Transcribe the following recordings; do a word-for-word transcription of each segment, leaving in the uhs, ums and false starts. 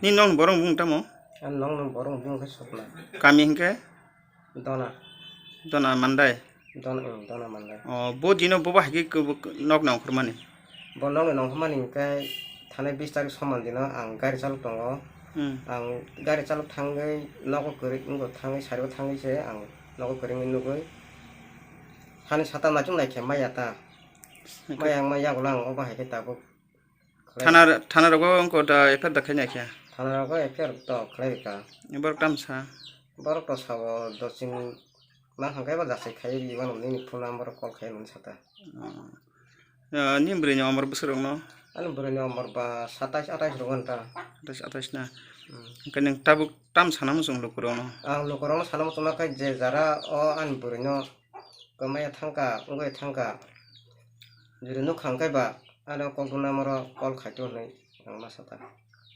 Ni nokni borok bung tamo? Ang nokni borok bung khe Sokna. Kami hinkhe? Dona. Dona Mandai? Dona, hmm, Dona Mandai. O, bo dino bobo hai khe nok nongkhormani? Bo nokni nongkhormani hinkhe thanai bis tarik soman dino ang gari chalok tongo. Hmm. Ang gari chalok thangwi nogo kwrwi wngkha, thangwi sari o thangwi se ang nogo kwrwi wngwi nugwi. Hani sata machung lai khe maya ta. Maya wngma yagulo ang obo hai khe tabuk. Thana, thana rogo wngkha da F I R da khaina khe? Thana rogo F I R to khlai rikha. Borok tamsa? Borok to sabo dosin ma hangkai ba jasai khai ri mano nini phone number call khai nung sata. Ah, ni bwrwi ni omor bwswk rok no? Ani bwrwi ni omor ba satais atais rogo nta. Atais, atais na. Hmm. Hwnkhe nwng tabuk tam sana muchung lukurok no? Ang lukurok no sana muchung ma khai je jara o ani bwrwi no kwmaya thangkha, wngwi thangkha. Jodi nukha hwnkhe ba, ano kokduna moro call khaito hwnwi ang ma sata.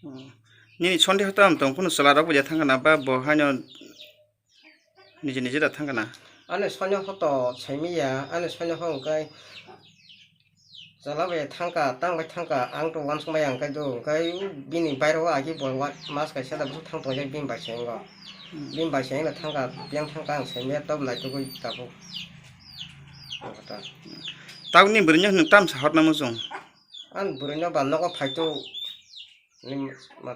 Hmm. Nini sonde hoto am tong, kunu chwla rok bo ya thangkha na, ba bo haino nije nije da thangkha na? Ani sonde hoto saimiya, ani sonde ho hwnkhe chwla bai thangkha, tang bai thangkha, ang to uansuk maya hwnkhe do, hwnkhe bini bairo agi bo wa-, mas kaisa da bwswk thang tongjak bini bai saingo. Hmm. Bini bai saino thangkha, biyang thangkha ang saimiya tok naitugwi tabuk. Tabuk ni bwrwino nwng tam sa hotna muchung? Ang bwrwino ba nogo phaito ni ma, ma,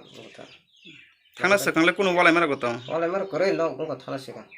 thangna swkang le kunu walai mara gotong? Walai mara kwrwi nok wngkha thana swkang.